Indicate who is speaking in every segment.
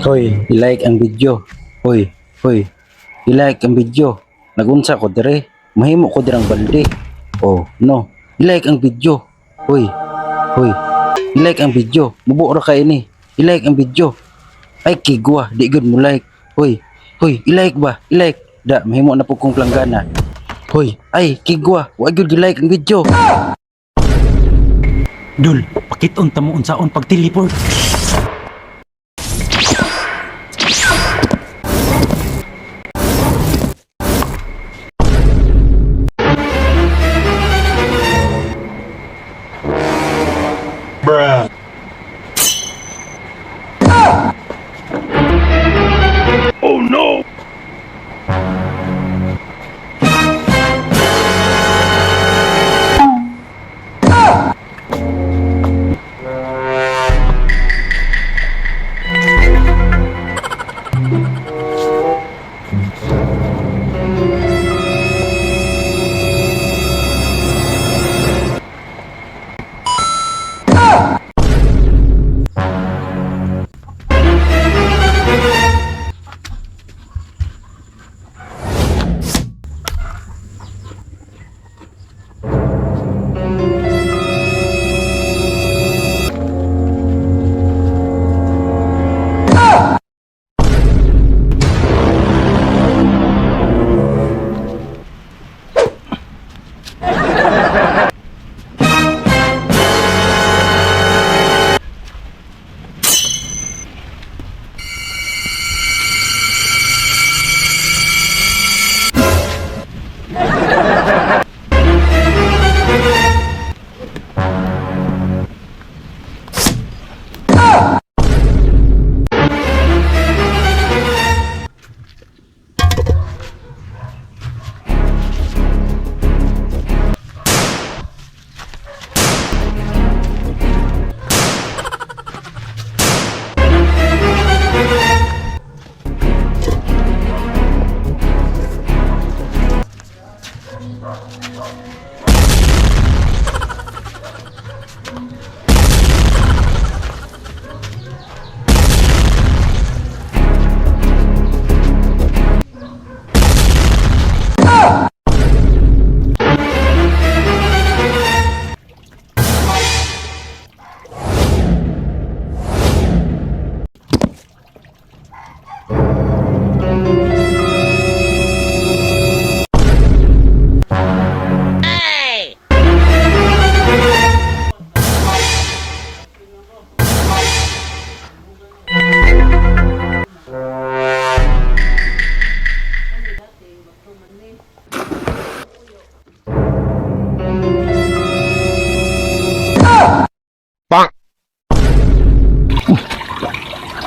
Speaker 1: Hoy, i-like ang video. Hoy, hoy, i-like ang video. Nagunsa ko dire. Mahimo ko dirang balde. Oh, no. I-like ang video. Hoy, hoy, i-like ang video. Mubo ra kay ni. I-like ang video. Ay, kigwa, di gud mo like. Hoy, hoy, i-like ba? I-like. Da, mahimo na po kong planggana. Hoy, ay, kigwa, wa gyud i-like ang video.
Speaker 2: Dul, pakit-on ta mo unsaon pag-teleport.
Speaker 3: Bruh. Oh no!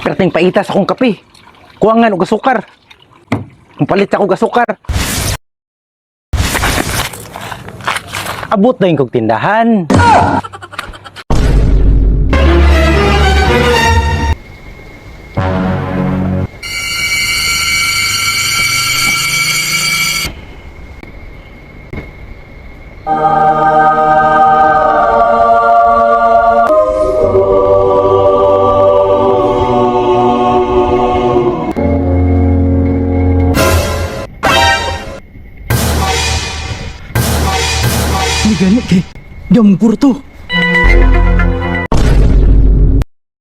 Speaker 1: Perting paita sa akong kape. Kuwangan og asukar. Palit ako og asukar. Abot na yung kog tindahan.
Speaker 2: Ni gani kay di among kurto.